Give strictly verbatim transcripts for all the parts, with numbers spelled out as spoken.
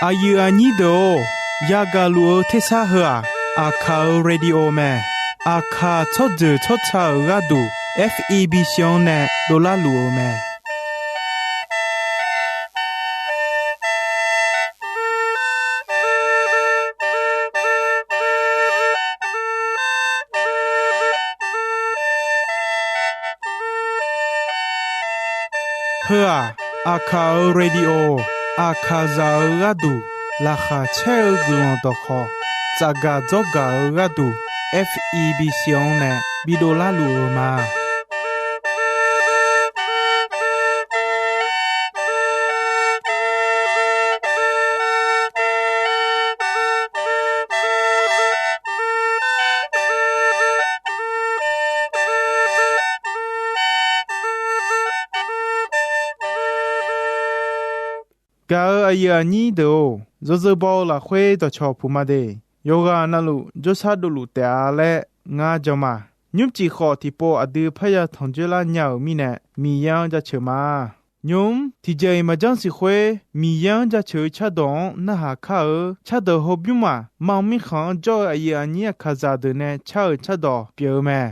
Aqyuif aqnyir deuq-or, yagaq luf-eu tersar heu-aq, Aqkaq-euq radio mae. Aqkaq tsawrjeuq tsawrca-euq gharduq, F E B C-anr nae dovlar luf-eu mae. Heu-aq, Aqkaq-euq radio, Aqkaqzaq-euq gharduq laqkhaq caer-eu guiqlanq dawqkhawq, tsafgaq dzawrgaq-eu gharduq, F E B C-anr nae bidov larluf-eu ma. Gaq-euq aqyuif aqnyir deuq-or, yawzeu baw-eu lafkhoer dawqcawq puq ma de. Yawqghaq navluf jawrshar dovluf taef-a laer ngar jan ma. Nymrcif khawf tiqpov aqdui parya tanqjoer lar nya-euq mirnae, Miqyaer-anr jaceuq ma. Nymq-mr tiqjeq-iq maqjanr siq khoer, Miqyaer-anr jaceuq-eu cardawq-anr narhaq kar-eu cardawq hawbymr-aq, mar mirkhanq-anr jawr-eu aqyuif aqnyir Aqkaqzaq deuq nae car-euq cardawq pyeuf-eu mae.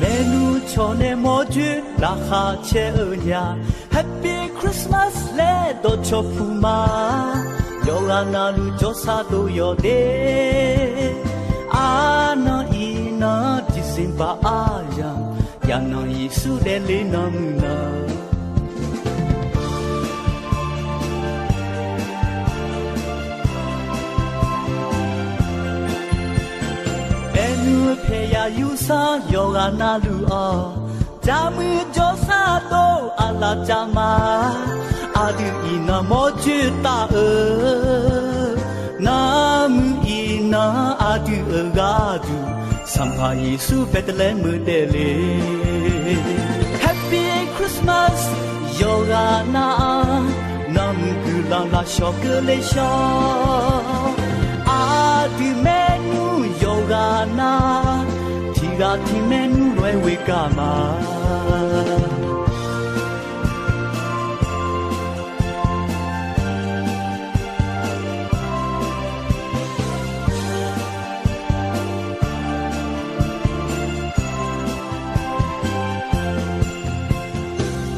Maernmr cawq nae mawrjoer laqkhaq caer-eu nya, Happy Christmas laer dawqcawq puq ma. Yawqghaq navluf jawrshar dov yawq de. Arnan iqnan December aryamq, yaqnan Yeqsur daefle nan muiq nan. Aernuiv paeqyaq yursanr yawqghaq navluf-awq, jaqmuiq jawrshar dov aqlaf jav ma. Aqdui iqnan mawrjoer taf-eu, nanrmuiq iqnan aqdui-euq gharduq, Sanqpaq Yeqsur Bethlehem-eu daefle. Happy Christmas yawqghaq nav-a, nanrmuiq guiqlanq lafshawq keuvle shawr. Aqdui maernmr yawqghaq nav, tiqghaq tiq maernmr lof-aer ghoe gaq ma.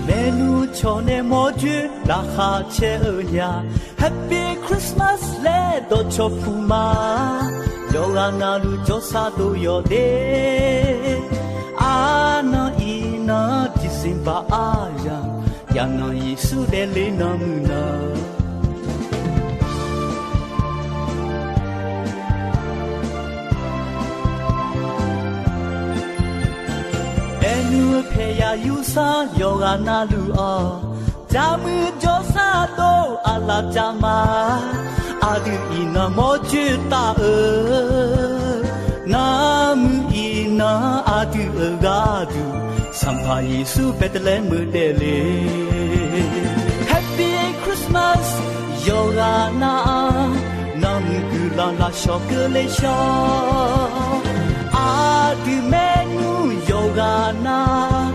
Maernmr cawq nae mawrjoer laqkhaq caer-eu nya, Happy Christmas laer dawqcawq puq ma. Yawqghaq navluf jawrshar dov yawq de. Arnan iqnan December aryamq, yaqnan Yeqsur daefle nan muiq nan. Aernuiv paeqyaq yursanr yawqghaq navluf-awq, jaqmuiq jawrshar dov aqlaf jav ma. Aqdui iqnan mawrjoer taf-eu, nanrmuiq iqnan aqdui-euq gharduq, Sanqpaq Yeqsur Bethlehem-eu daefle. Happy Christmas yawqghaq nav-a, nanrmuiq guiqlanq lafshawq keuvle shawr. Aqdui maernmr yawqghaq nav,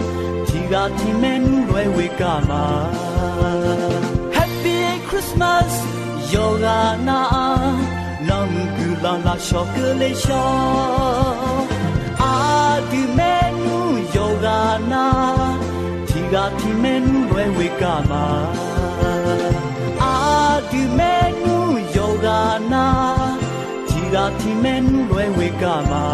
tiqghaq tiq maernmr lof-aer ghoe gaq ma. Happy Christmas yawqghaq nav-a, nanrmuiq guiqlanq lafshawq keuvle shawr. Aqdui maernmr yawqghaq nav, tiqghaq tiq maernmr lof-aer ghoe gaq ma. Aqdui maernmr yawqghaq nav, tiqghaq tiq maernmr lof-aer ghoe gaq ma.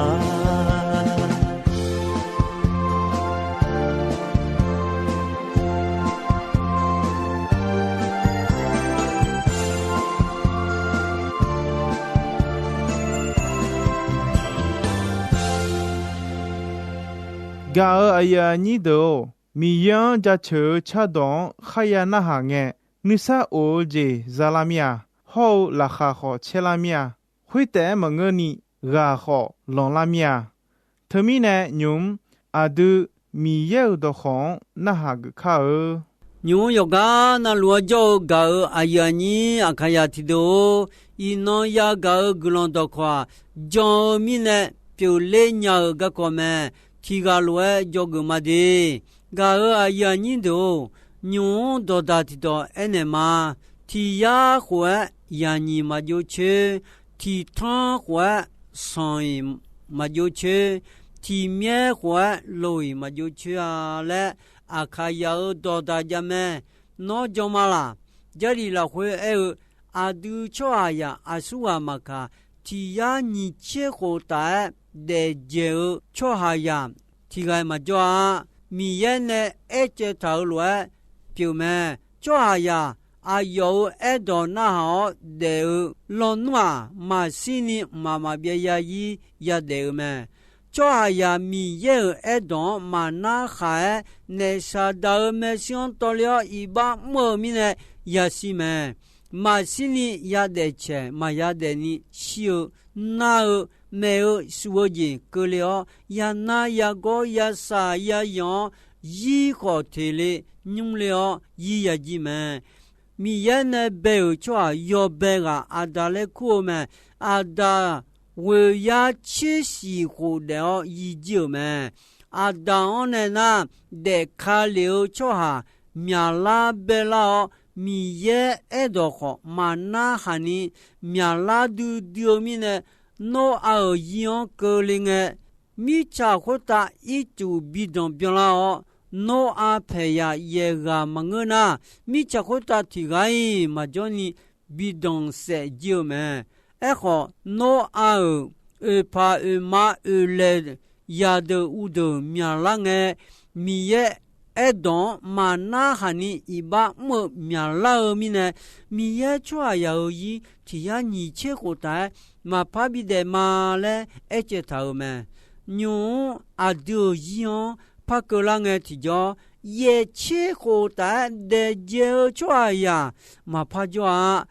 Gaq-euq aqyuif aqnyir deuq-or, Miqyaer-anr jaceuq-eu cardawq-anr kharya narhaq ngae, nuisar of-eu jeq za lar mir-a. Hawr-eu laqkhaq khawf caer lar mir-a. Khoertaef-aer maqngeurni ghaq khawf lanq lar mir-a. Teumirnae nymq-mr aqdui Miqyaer-euq dawqkawq-anr narhaq geuf kar-eur. Nymq-mr yawqgar navluf-anr jawr-eu gaq-euq aqyuif aqnyir Aqkaqyaq tiqdeuq-or, iqnan yagaq-euq guiqlanq dawqkawq-aq, jan-eu mirnae pyeufler nya-euq garkawv mae. Tiqghaq lof-aer dzawgeuf ma de. Gaq-euq aqyuif aqnyir deuq-or, nymq-mr dawqdaq tiqdawq aernaeq ma. Tiq yar khof-aer yaqnyiq maqjov coer, tiq tanr khof-aer sanq-iq maqjov coer, tiq myaer khof-aer loq-iq maqjov coer-a laer, Aqkaqyaq-euq dawqdaq jav mae. Nawr jan ma laq? Jarlif lafkhoer aer-eu, aqdui tsawrhaqzaq aqsurghaq maqkaq, tiq yar nyiq tser khof taf-aer daefdzaeq-eu tsawrhaqzaq tiq ghaq maqjawr-a. Miqyaer nae aercaev taq-euq lof-aer pyeuf mae. Tsawrhaqzaq aqyawf-euq aerdawq narhaq-awr daef-eu lawnmr-aq, maqshirni mqmaq maqbyav zarzir yadaef-eu mae. Tsawrhaqzaq Miqyaer-euq aerdawq-anr maqnar khaq-aer, naef saqdaq-euq maershuir-anr tawvle-awr iqbax mr-eu mirnae yashir mae. Maqshirni yadaef caeq maqya daefni shir-eu, nar-eu, maef-eu, suf-eu jeq keuvle-awr, yanar yagawr yasaq yazanq-awr, zir khawf teq le nymr le-awr zir yajir mae. Miqyaer nae bae-euq tsawrhaq yawbae ghaq Aqdaq laer kur-eu mae. Aqdaq ghoeq yar tser shiq khof daef-awr yijir-euq mae. Aqdaq-anr nae nar, daefka lef-eu tsawrhaq myaqlar baelar-awr, Miqyaer aerdawq khawf maqnar haq ni myaqlar duidui-eu mirnae, Noraq-euq zir-anr keuvle ngae, mirtsaq khoertav ircuf bi danq byanlar-awr, Noraq paeq yaq yaeq ghaq maqngeur nar, mirtsaq khoertav tiq ghaq-iq maqjawr ni bi danq saef jir-eu mae. Aerkhawf, Noraq-euq oeqpaq oeqma oeqlaeq zaqdeuq uvdeuq myaqlar ngae, Miqyaer aerdawq-anr maqnar haq ni iqbax mr-eu myaqlar-eu mirnae, Miqyaer tsawrhaqzaq-euq zir tiq yar nyiq tser khof taf-aer maqpar bidaef ma laer aercaev taq-euq mae. Nymq-mr aqdui-euq zir-anr par keuvlar ngae tiqjawr, yaef tser khof taf-aer daefdzaeq-eu tsawrhaqzaq maqpar jawr-a.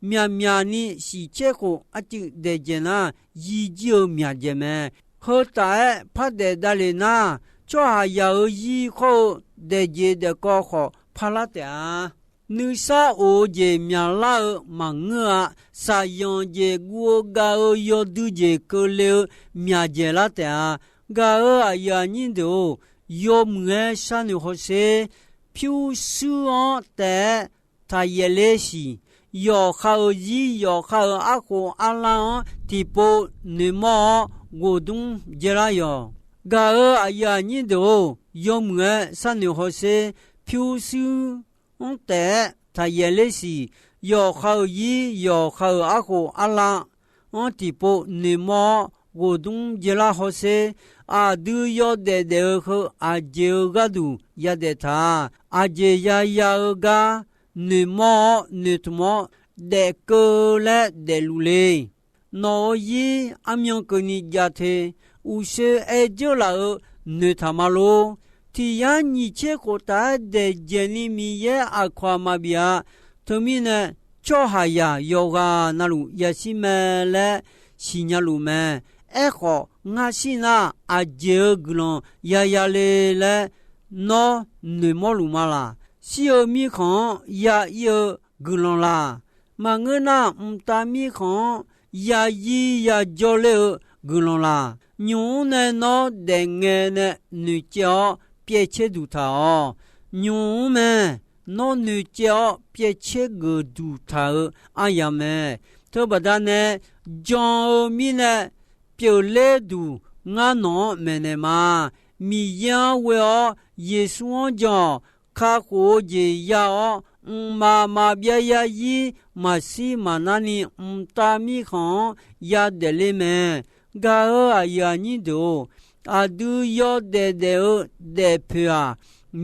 Myaqmyaq ni shiq tser khof arcuiv daefdzaeq nar, yijir-eu myaqdzaeq mae. Heu taf-aer par daef davlef nar, tsawrhaqzaq-euq zir khawr-eu daefjeq daefkawv khawf parlar taef-a. Nuisar of-eu jeq myaqlar-eu maqngeur-a. Saqyanq jeq guv-eu gav-eu yawdui jeq keuvle-eu myaqdzaeq lar taef-a. Gaq-euq aqyuif aqnyir deuq-or, yawmuiq-aer sharnoeq hawsher. Pyurshuir-anr taef-aer taqyaef ler siq. Yawqha-euq zir, yawqha-euq arkhof arlar-anr tiqpov noeqmawr-awr ghoqdmr jaelar yawq. Gaq-euq aqyuif aqnyir deuq-or, yawmuiq-aer sharnoeq hawsher. Pyurshuir-anr taef-aer taqyaef ler siq. Yawqha-euq zir, yawqha-euq arkhof arlar-anr tiqpov noeqmawr-awr ghoqdmr jaelar hawsher. Aqdui yawdaef daef-eu heu aqjeq-eu gharduq yadaef taq. Aqjeq yaya-eu gar noeqmawr-awr noeqtmq-awr daefkeuv laer daefluf le. Nawq-euq zir armyan keuvni jav te. Uqshoe aer dzeurlaf-euq noeqtaq ma lor. Tiq yar nyiq tser khof taf-aer daefdzaeq ni Miqyaer aqkawq-aq maqbif-a. Teumirnae, tsawrhaqzaq yawqghaq navluf yashir mae laer siqnya luf mae. Aerkhawf, ngar shir nar aqjeq-eu guiqlanq yaya le laer nawr noeqmawr luf ma laq? Shir-eu mirkhanq-anr ya ir-eu guiqlanq laq? Maqngeur nar, mqtav mirkhanq-anr ya ir ya jawr ler-eu guiqlanq laq? Nymq-mr nae nawr daefngae nae noeqcaev-awr pyaevtser duq taq-awq. Nymq-mr mae, nawr noeqcaev-awr pyaevtser geuf duq taq-euq aryamq mae. Teubaqda nae jan-eu mirnae pyeufler duq ngar nawq-anr maeqnaeq ma. Miqyaer-anr ghoe-awr Yeqsur-anr jan-awq. Kakhof-eu jeq ya-awr, mqmaq maqbyav zarzir maqshir maqnar ni mqtav mirkhanq-anr yadaef ler mae. Gaq-euq aqyuif aqnyir deuq-or, aqdui yawdaef daef-eu daefpoeq-aq,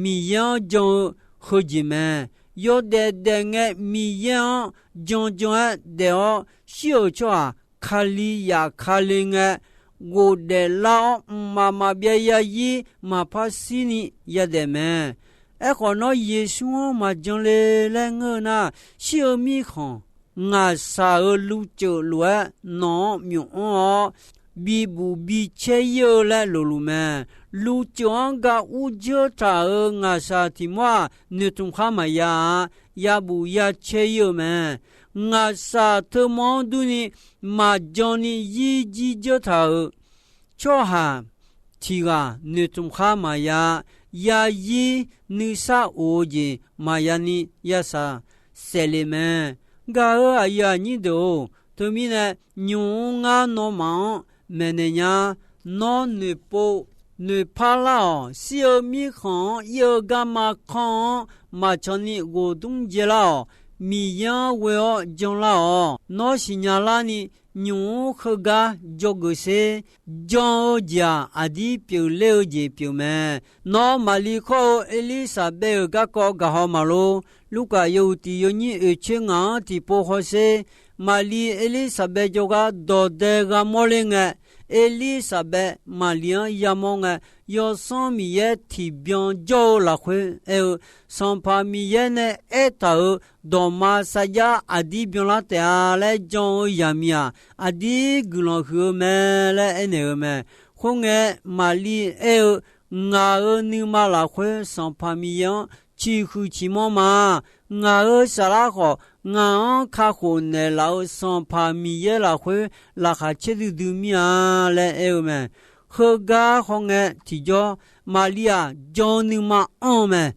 Miqyaer-anr jan-eu heujeq mae. Yawdaef daef ngae Miqyaer-anr jan jan-aer daef-awr shir-euq tsawrhaq Kali yaf Kali ngae, ghofdaef lar-awr mqmaq maqbyav zarzir maqpar shir ni yadaef mae. Aerkhawf, nawr Yeqsur-anr maqjan le laer ngeur-eu nar, shir-eu mirkhanq ngaqshaq-euq luvceuf lof-aer nawq-anr myof anr-awr, bibuf bicaer ir-eu laer loqluf mae. Luvceuq-anr ga urdzeur taq-euq ngaqshaq tiq mawr-aq, noeqtmq khar maqya-a. Yabuf yacae ir-eu mae. Ngaqshaq teumawr-anr durni maqjan ni yir jir dzeur taq-euq tsawrhaq tiq ghaq noeqtmq khar maqya-a. Yazir nuisar of-eu jeq maqya ni yashaq saef le mae. Gaq-euq aqyuif aqnyir deuq-or, teumirnae nymq-mr ngar nawmaf-anr maeqnaeq nya. Nawr noeqpov noeqpar lar-awq. Shir-eu mirkhanq-anr ir-eu garma kanr-anr maqcan ni ghofdmr dzae lar-awq. Miqyaer-anr ghoe-awr janlar-awq. Nawr siqnya larni nymq-mr heugar dzawgeuf sher. Jan-eu jeq-aq, aqdir pyeufler-eu jeq pyeuf mae. Nawr Maqli khawr-eu Erlirsaqbaev-euq garkawv gaqhaw maqlor. Lurkaf yawhuiq tiq yawnyir oeqtsoer ngaq-anr tiqpov hawsher. Maqli Erlirsaqbaev jawrgar dawqdae gha mawrler ngae, Erlirsaqbaev Maqli-anr yamawr ngae, Yawsanr Miqyaer tiqbyan jawr-eu lafkhoer aer-eu, Sanqpaq Miqyaer nae aertaq-euq dawqma sarjax aqdir byanlar taef-a laer jan-eu yaqmiq-aq, aqdir guiqlanq huiq-eu mae laer aernaeq-eu mae. Khoerngae, Maqli aer-eu, Ngaq-euq nuima lafkhoer Sanqpaq Miqyaer-anr ciqhuiq ciqmanr ma. Ngaq-euq saflar khawf, ngaq-anr kakhof naeqlaf-eu Sanqpaq Miqyaer lafkhoer laqkhaq caerdui dui mir-a laer aer-eu mae. Heugar hawngae tiqjawr, Maqli-aq jan-eu nuima anr-eu mae.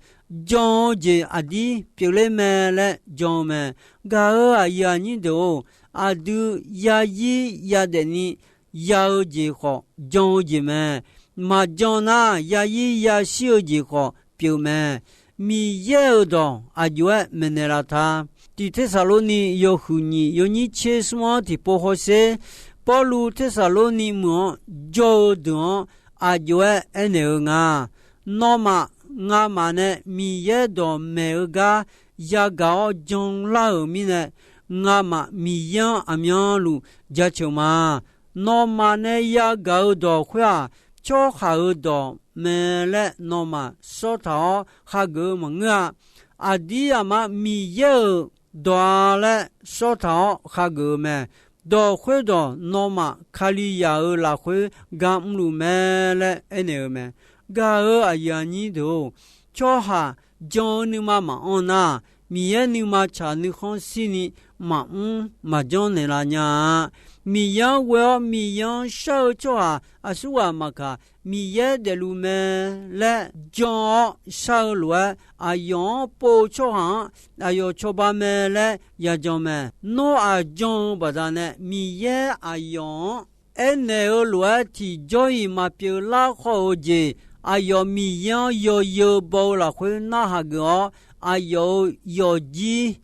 Jan-eu jeq aqdir pyeufler mae laer jan-eu mae. Gaq-euq aqyuif aqnyir deuq-or, aqdui yazir yadaef ni ya-eu jeq khawf jan-eu jeq mae. Maqjan nar, yazir yashir-eu jeq khawf pyeuf mae. Miqyaer-euq dawq aqjox-aer maeqnaeq laf ta. Tiq Tersaqlorni yawhuiq nyiq yawnyir tser smr-anr tiqpov hawsher. Pawrluv Tersaqlorni meuq-anr jawr-eu deuq-anr aqjox-aer aernaeq-eu nga. Nawmaf, ngamaf nae Miqyaer dawqmaeq-eu gar yagaq-awr janlar-euq mirnae, ngamaf Miqyaer-anr aqmyanluf jaceuq ma. Nawmaf nae yagaq-eu dawq khoer-aq, tsawrhaq-euq dawq mae laer nawmaf sawr taq-awr hageuf-eu maqngeur-a. Aqdir aqma Miqyaer-euq dawq-a laer sawr taq-awr hageuf-eu mae. Dawq khoerdawq nawmaf Kalizaq-euq lafkhoer ga mrluf mae laer aernaeq-eu mae. Gaq-euq aqyuif aqnyir deuq-or, tsawrhaq jan-eu nuima maqanr nar, Miqyaer nuima tsaq nuikhanr shirni maqmr maqjanr naeqlaf nya-a. Miqyaer-anr ghoe-awr Miqyaer-anr shar-eu tsawrhaq aqsurghaq maqkaq, Miqyaer daefluf mae laer jan-awr shar-eu lof-aer, aqyawf-anr pov-eu tsawrhaq-anr aqyawf cawba mae laer yajan mae. Noraq jan-eu baqdanae Miqyaer aqyawf-anr aernaeq-eu lof-aer tiqjawr-iq maqpyeuf lar khawf-eu jeq, aqyawf Miqyaer-anr yawzeu baw-eu lafkhoer narhaq geuf-awr, aqyawf-euq yawfjir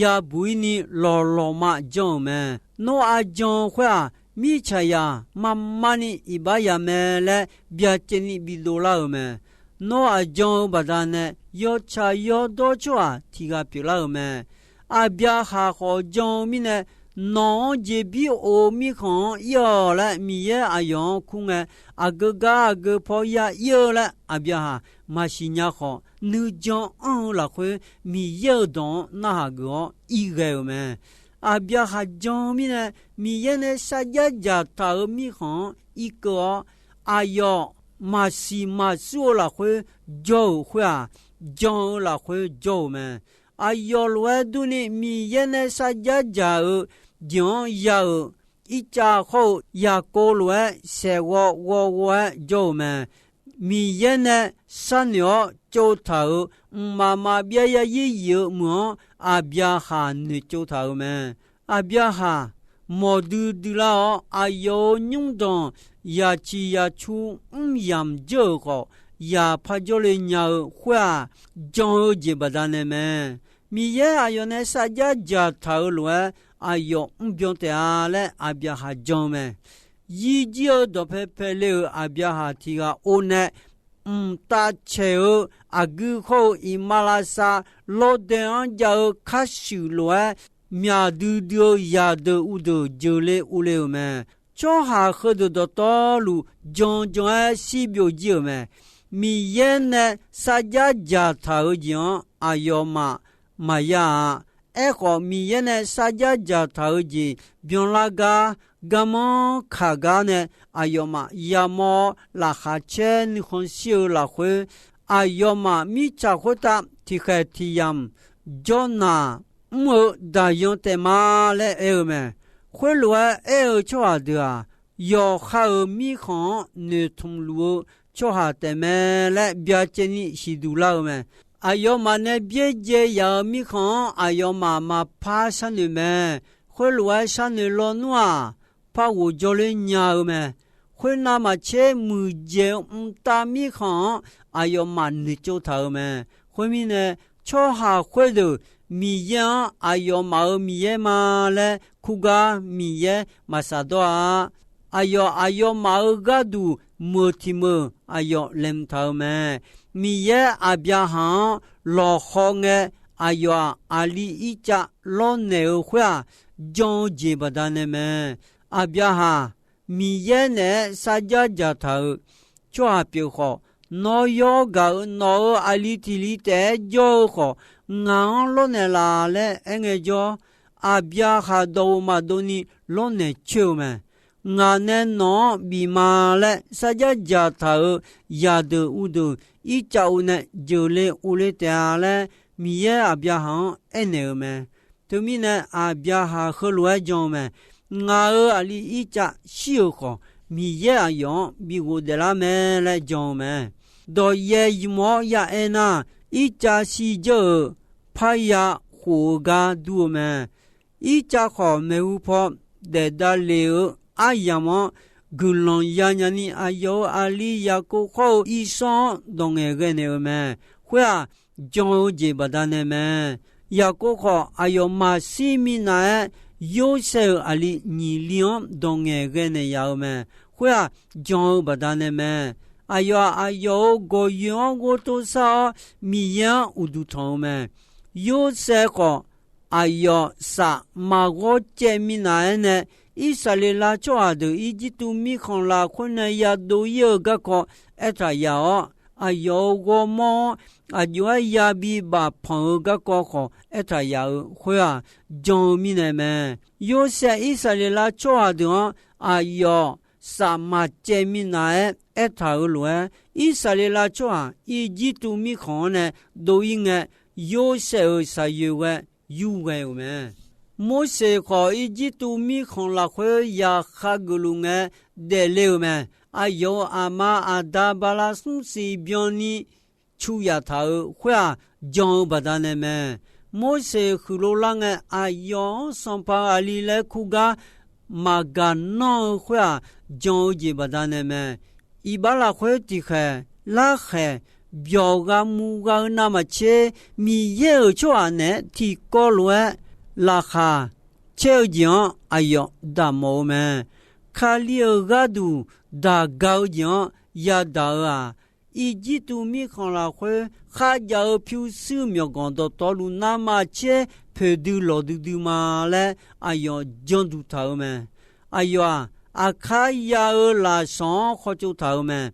yabuq-ir ni lawqlawqma jan-euq mae. Noraq jan-eu khoer-aq, mirtsaqzaq marmarni iqbax ya mae laer byacaevni bidov lar-euq mae. Nawr aqjan-eu baqdanae yawtsaq yawdawr tsawrhaq tiq ghaq pyeuflar-euq mae. Aqbyaqhaq khawf jan-eu mirnae, nawq-anr jeqbir of-eu mirkhanq-anr ir-awq laer Miqyaer aqyawf-anr kur ngae, aqgeu gar aqgeu paw ya ir-eu laer Aqbyaqhaq maqsiq nya khawf, nuijan anr-eu lafkhoer Miqyaer-euq dawq-anr narhaq geuf-awr irghae-euq mae. Aqbyaqhaq jan-eu mirnae, Miqyaer nae sarjax dzaqtaq-euq mirkhanq-anr irkeuv-awr, aqyawf maqsiq maqsur-eu lafkhoer jawr-euq khoer-aq, jan-eu lafkhoer jawr-euq mae. Aqyawf lof-aer durni Miqyaer nae sarjax dzaq-eu jeq-anr ya-euq Irtsav khawr-eu Yaqkov lof-aer saeqghawv ghawv ghawv-aer jawr-euq mae. Miqyaer nae sharnoeq-awr tsovtaq-euq mqmaq maqbyav yarzir yif-eu meuq-anr Aqbyaqhaq noeqtsov taq-euq mae. Aqbyaqhaq mawqdui dui lar-awr, aqyawf-euq nymrdanq yaqciq yaqcu mr yamq dzeur-euq khawf, yaq par jawrle nya-eu khoer-aq, jan-eu jeq baqdanae mae. Miqyaer aqyawf nae sarjax dzaqtaq-euq lof-aer aqyawf mrbyan taef-a laer Aqbyaqhaq jan-eu mae. Yirjir-eu dawqpae paele-euq Aqbyaqhaq tiq ghaq or nae, mqtav caeq-eu aqgui khawr-eu iqmalavshav lawrdae-anr jav-eu karshuif lof-aer, myaq duidui-eu zaqdeuq uvdeuq jeuqle uvle-euq mae. Tsawrhaq heudeuq dawqtawvluf jan jan-aer shir byovjir-euq mae. Miqyaer nae sarjax dzaqtaq-eu jeq-anr aqyawfmaf maqya-a. Aerkhawf, Miqyaer nae sarjax dzaqtaq-eu jeq byanlar gar garmanr kaq gar nae aqyawfmaf yamawr-awr, laqkhaq caer nuikhanr shir-eu lafkhoer, aqyawfmaf mirtsaq khoertav tiqkhaeq tiq yamq jawrnaq mr-eu daqyan taef ma laer aer-eu mae. Khoerlof-aer aer-eu tsawrhaq deuq-aq, yawqha-euq mirkhanq-anr noeqtmq luf-eu tsawrhaq taef mae laer byacaevni siqduq lar-eu mae. Aqyawfmaf nae byaerdzae yaf-euq mirkhanq-anr aqyawfmaf maqpar sharnoeq mae. Khoerlof-aer sharnoeq lawnmr-aq, par ghof jawrler nya-eu mae. Khoernav maqtser, muiqdzaeq-eu mqtav mirkhanq-anr aqyawfmaf noeqtsov taq-euq mae. Khoermirnae, tsawrhaq khoerdeuq Miqyaer-anr aqyawfmaf-euq Miqyaer ma laer kurgar Miqyaer maqsaq dawr-a. Aqyawf aqyawfmaf-euq gharduq meuq tiq meuq aqyawf laeqhmq taq-euq mae. Miqyaer Aqbyaqhaq-anr lawqhaw ngae, aqyawf-aq, aqli Irtsav lawrnaeq-eu khoer-aq, jan-eu jeq baqdanae mae. Aqbyaqhaq, Miqyaer naeq-aer sarjax dzaqtaq-euq tsawrhaq pyeuf khawf, nawr yawr gaq-euq nawq-euq aqli tiq li taef-aer jawr-eu khawf, ngaq-anr lawrnaeq laf laer aerngae jawr, Aqbyaqhaq dawq-euq maqdov ni lawrnaeq coer-eu mae. Ngaq nae nawq-anr bif ma laer sarjax dzaqtaq-euq zaqdeuq uvdeuq Irtsav uvnae jeuqle uvle taef-a laer Miqyaer Aqbyaqhaq-anr aernaeq-euq mae. Teumirnae, Aqbyaqhaq heulof-aer jan-eu mae. Ngaq-euq aqli Irtsav shir-euq khawf, Miqyaer aqyawf-anr bi ghofdaef lar mae laer jan-eu mae. Dawqyaev ymq-awr ya aer nar, Irtsav shirdzeur-euq parya khof-eu gar dur-eu mae. Irtsav khawf, maeqhu paw daef davlef-eu aryamq-anr guiqlanq yanya ni, aqyawf-euq aqli Yaqkov khawr-eu Irsawr-anr dawq ngaeqghae naeq-eu mae. Khoer-aq, jan-eu jeq baqdanae mae. Yaqkov khawf, aqyawf maqshir minav-aer, Yorsaev-euq aqli nyiq li-anr dawq ngaeqghae naeq yaf-eu mae. Khoer-aq, jan-eu baqdanae mae. Aqyawf-aq, aqyawf-euq gawqyoeq-anr ghovtov sar-awr, Miqyaer-anr uqduq tanq-eu mae. Yorsaev khawf, aqyawf saf maqghawr caev minav-aer nae, Irsaqleqlav tsawrhaq deuq Irjirtuv mirkhanq lafkhoer nae yadov ir-eu garkawv aertaq yaf-awr, aqyawf-euq ghawrmawr-anr aqjox-aer yabi bafpanq-eu garkawv khawf aertaq yaf-eu khoer-aq, jan-eu mirnae mae. Yorsaev Irsaqleqlav tsawrhaq deuq-anr aqyawf saf maqcaev minav-aer aertaq-euq lof-aer, Irsaqleqlav tsawrhaq Irjirtuv mirkhanq-anr nae dov ir ngae, Yorsaev-euq saqyoeq ghae yurghae-euq mae. Morseq khawf, Irjirtuv mirkhanq lafkhoer yaqkhav geufluf ngae daefle-euq mae. Aqyawf-euq aqma aqda bala smr siq byanni cu yaf taq-euq khoer-aq, jan-eu baqdanae mae. Morseq huiq lov lar ngae, aqyawf-anr sanqpaq aqli laer kur gar maqgaq nanr-eu khoer-aq, jan-eu jeq baqdanae mae. Iqbax lafkhoer tiqkhaeq larkhaeq byawq gha mu gha-eu navmaqtser, Miqyaer-euq tsawrhaq naeq-aer tiqkawv lof-aer laqkhaq caer-eu jeq-anr aqyawf daqmawf-eu mae. Kali-euq gharduq daq ga-eu jeq-anr yadaq-eu-aq, Irjirtuv mirkhanq lafkhoer kharjav-eu pyurshuir myawqganq dawqtawvluf navmaqtser poeqdui lawqdui dui ma laer aqyawf janduq taq-eu mae. Aqyawf-aq, aqkar ya-eu lafsawq-anr khawtsov taq-eu mae.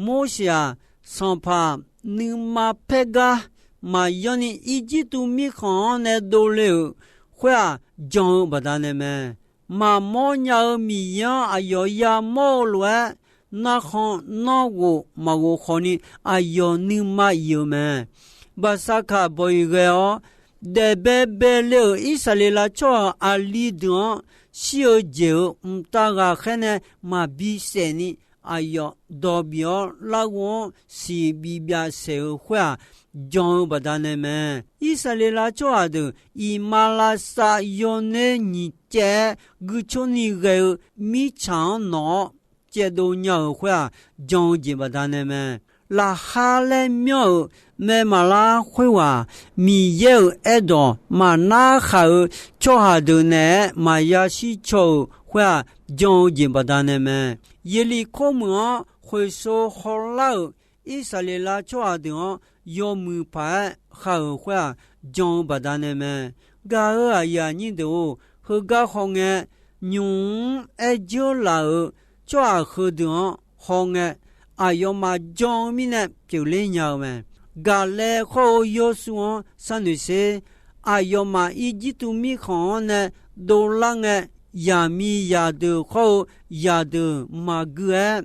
Morseq-aq, sanqpaq nuima paer gar maqyanr ni Irjirtuv mirkhanq-anr nae dovle-euq khoer-aq, jan-eu baqdanae mae. Maqmawr nya-eu Miqyaer-anr aqyawf yamawr-eu lof-aer, narkhan nanrghof maqghof khawfni aqyawf nuima iq-eu mae. Baqsaqkaq bawq-iq ghae-awr, daefbae baele-euq Irsaqleqlav tsawrhaq aqli deuq-anr shir-eu jeq-euq mqtav ghaqkhaer nae maqbi saef ni, aqyawf dawq bif-awr larghov-anr siq bibyav saeq-eu khoer-aq, jan-eu baqdanae mae. Irsaqleqlav tsawrhaq deuq iqmalavshav yawner nyiq caev-aer guicor ni ghae-eu mirtsaq-anr nawq-awr caevdov nya-euq khoer-aq, jan-eu jeq baqdanae mae. Laqkhar laer myanr-euq maermaqlar khoerghaq, Miqyaer-euq aerdawq maqnar khaq-eu tsawrhaq deuq naeq-aer maqya shir caw-euq khoer-aq, jan-eu jeq baqdanae mae. Yeqliqkor meuq-anr khoeqso hawlar-euq Irsaqleqlav tsawrhaq deuq-anr yawmuiq paq-aer khav-euq khoer-aq, jan-eu baqdanae mae. Gaq-euq aqyuif aqnyir deuq-or, heugar hawngae, nymq-mr aer dzeur laf-euq tsawrhaq heudeuq-anr hawngae, aqyawfmaf jan-eu mirnae pyeufler nya-eu mae. Gaqlae khawr-eu Yawrsuv-anr sharnoeq sher. Aqyawfmaf Irjirtuv mirkhanq-anr nae dovlar ngae, zaqmiqzaq deuq khawr-eu zaqdeuq maqgui-aer,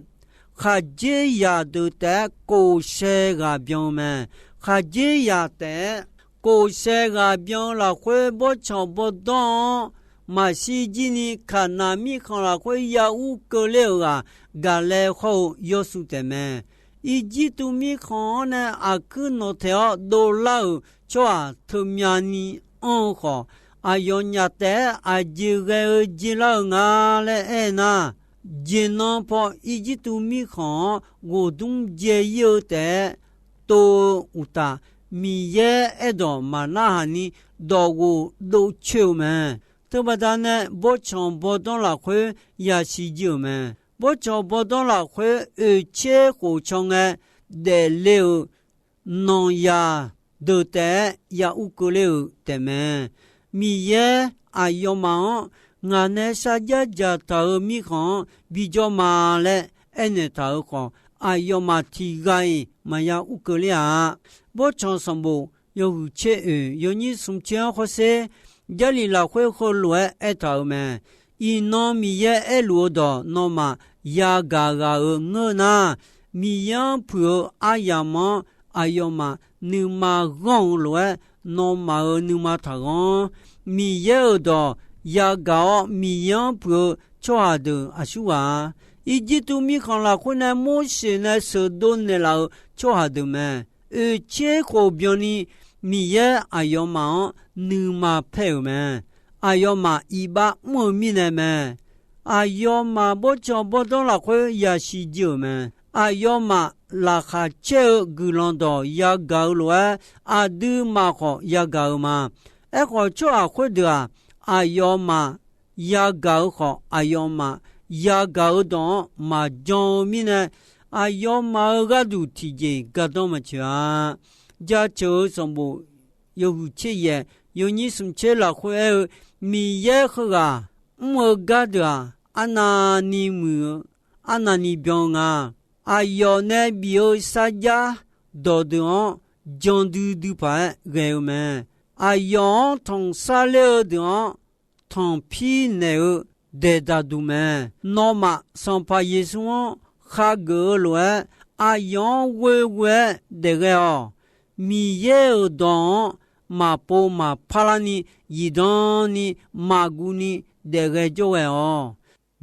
khaqdzerzaq deuq taef-aer kof shae ghaq byan-eu mae. Khaqdzerzaq taef-aer kof shae ghaq byan-eu lafkhoer, bawrtsanq bawrdanr-anr maqshir jir ni, Kaqnaq mirkhanq lafkhoer ya ur keuvler-euq ghaq, Gaqlae khawr-eu Yawrshuv taef mae. Irjirtuv mirkhanq-anr nae aqkuir nawq taeq-awr dovlar-euq tsawrhaq teumyani anr-eu khawf, aqyawfnyaf taef-aer aqjeq ghae-eu jeq lar-euq nga laer aernar, jeqnan paw Irjirtuv mirkhanq-anr ghofdmr dzae ir-eu taef-aer tov-eu uqtaf, Miqyaer aerdawq maqnarhaq ni dawq ghof dovcoer-eu mae. Teubaqda nae bawrtsanq bawrdanr lafkhoer yasiq jir-euq mae. Bawrtsanq bawrdanr lafkhoer oeqtser khof caw ngae daefle-euq nanqzaq deuq taef-aer ya ur keuvler-euq taefmae. Miqyaer aqyawfmaf-anr ngaq nae sharjar dzaqtaq-euq mirkhanq-anr bijawr ma laer aernaeq taq-euq khawf, aqyawfmaf tiq ghaq-iq maqya ur keuvler-a. Bawrtsanq sanqbof yawhuiq tser oeq yawnyir smr tser-anr hawsher, Jarlif lafkhoer heulof-aer aertaq-euq mae. Iqnan Miqyaer aerluf-eu dawq nawmaf yagaq ghaq-euq ngeur nar, Miqyaer-anr puiq-eu aryamq-anr aqyawfmaf nuima ghanr-eu lof-aer, nawmaf-euq nuima taqghanr. Miqyaer-euq dawq yagaq-awr, Miqyaer-anr puiq-eu tsawrhaq deuq aqsurghaq-a. Irjirtuv mirkhanq lafkhoer nae Morseq nae sheuqdov naeqlaf-euq tsawrhaq deuq mae. Oeqtser khof byanni Miqyaer aqyawfmaf-anr nuima paer-euq mae. Aqyawfmaf iqbax mr-eu mirnae mae. Aqyawfmaf bawrtsanq bawrdanr lafkhoer yasiq jir-euq mae. Aqyawfmaf laqkhaq caer-eu guiqlanq dawq yagaq-eu lof-aer, aqduimaf khawf yagaq-eu ma. Aerkhawf, tsawrhaq khoerdeuq-aq, aqyawfmaf yagaq-eu khawf, aqyawfmaf yagaq-eu dawq-anr maqjan-eu mirnae, aqyawfmaf-euq gharduq tiqjeq gardanr maqtsoeq-a. Jaceuq-eu sanqbof yawhuiq tser yaef yawnyir smq tser lafkhoer aer-eu, Miqyaer heughaq mr-eu gardeuq-aq, arnavni muiq-eu, arnavni byan-eu nga. Aqyawf nae bif-eu sarjax dawqdeuq-anr jan duidui paq-aer ghae-eu mae. Aqyawf-anr tanqsar ler-eu deuq-anr tanqpir naeq-eu daeqdaq duq mae. Nawmaf Sanqpaq Yeqsur-anr khageuf-eu lof-aer, aqyawf-anr ghoeghoe-aer daef ghae-awq. Miqyaer-euq dawq-anr maqpov maqpar larni, zifdan ni, maqguv ni daef ghae jawr ghae-awq.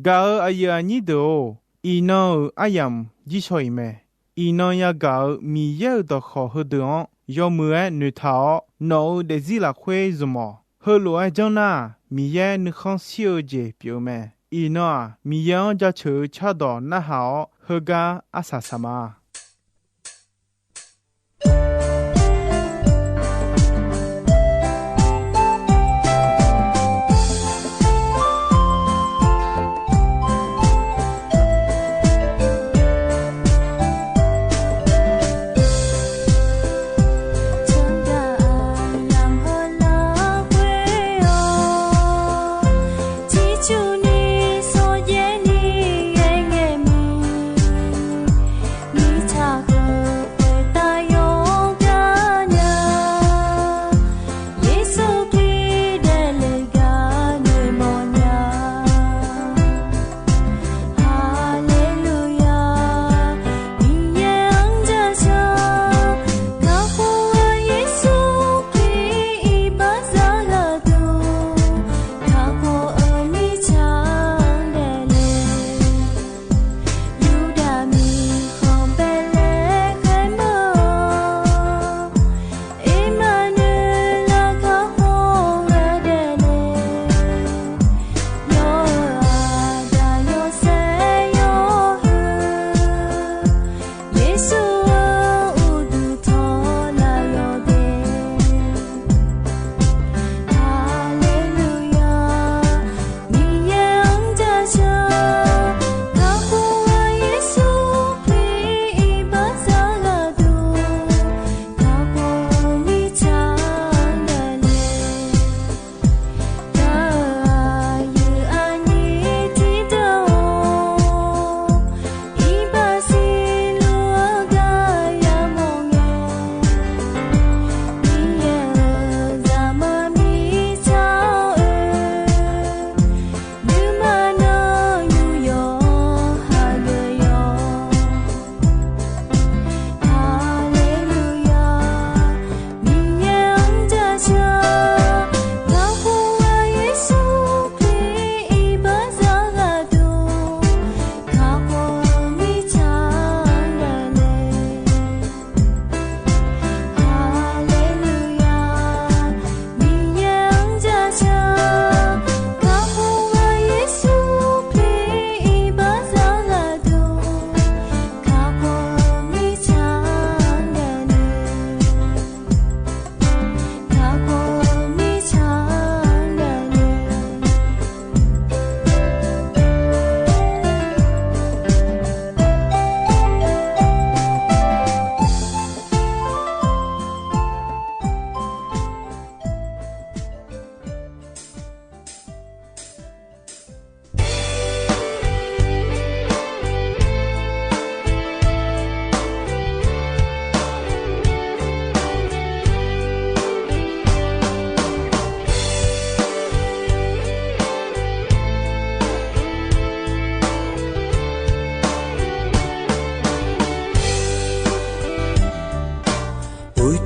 Gaq-euq aqyuif aqnyir deuq-or, iqnan-euq aryamq jirshaw-iq mae. Iqnan yagaq-euq Miqyaer-euq dawqkawq heudeuq-anr yawmuiq-aer noeqtaq-awr, nawq-euq daefzir lafkhoer zmq-awq. Heulof-aer janr nar-aq, Miqyaer nuikhanr shir-eu jeq pyeuf-eu mae. Iqnan-aq, Miqyaer-anr jaceuq-eu cardawq narhaq-awr, heugar arsaq saq ma.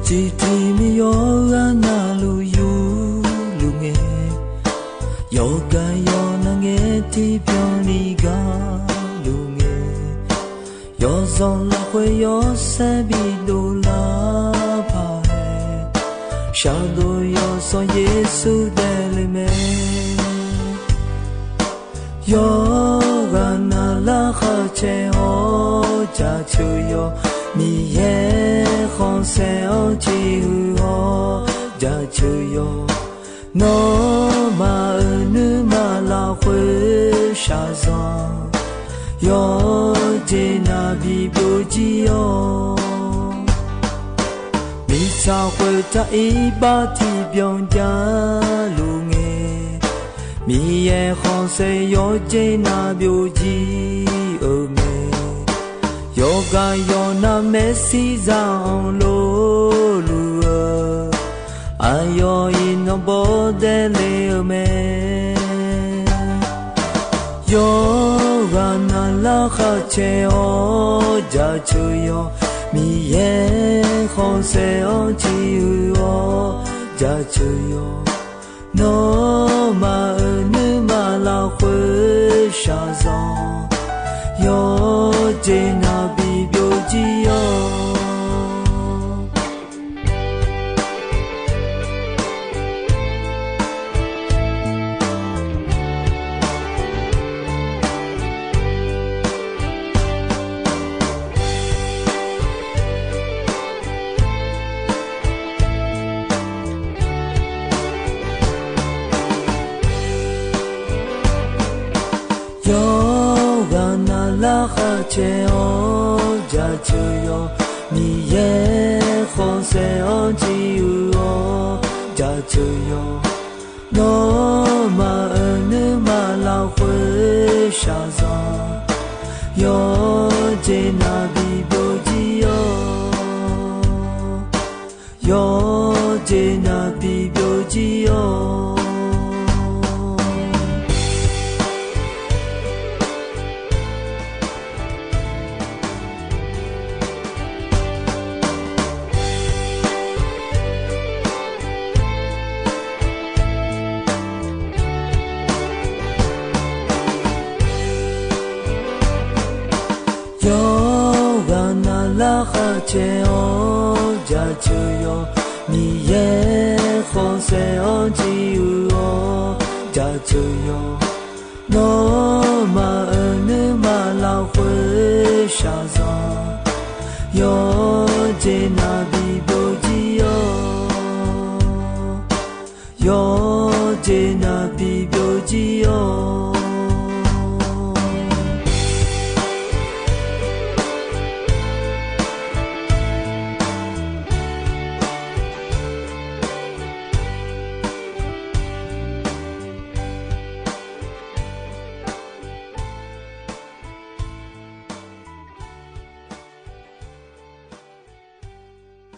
Tiqtiq miqyaw-eu ghaq navluf yurluf ngae, yawqghaq yawqnav ngae tiqbyan ni gaqluf ngae, yawqzanq lafkhoer yawshaef bidov lar paq-aer, shardov yawsanr Yeqsur daefle mae. Yawqghaq navlar khar caer-awr jaceuq yawq, Miqyaer khanqsaer-anr ciqhuiq-awr jaceuq yawq, nawmaf-euq nuima lafkhoer shaqzanq yawqjeq navluf bibyov jir-awr. Mirtsaq khoertav iqbax tiqbyan javluf ngae, Miqyaer khanqsaer yawqjeq navluf byovjir-eu mae. Yawqghaq yawqnav maersir za-anr lorluf-eu, aqyawf iqnan bawrdaef le-eu mae. Yawqghaq navlar khar caer-awr jaceuq yawq, Miqyaer khanqsaer-anr ciqhuiq-awr jaceuq yawq, nawmaf-euq nuima lafkhoer shaqzanq yawqjeq navluf bibyov jir-awr. Yawqghaq navlar khar caer-awr jaceuq yawq, Miqyaer khanqsaer-anr ciqhuiq-awr jaceuq yawq, nawmaf-euq nuima lafkhoer shaqzanq yawqjeq navluf bibyov jir-awr. Yawqjeq navluf bibyov jir-awr. Yawqghaq navlar khar caer-awr jaceuq yawq, Miqyaer khanqsaer-anr ciqhuiq-awr jaceuq yawq, nawmaf-euq nuima lafkhoer shaqzanq yawqjeq navluf bibyov jir-awr. Yawqjeq navluf bibyov jir-awr.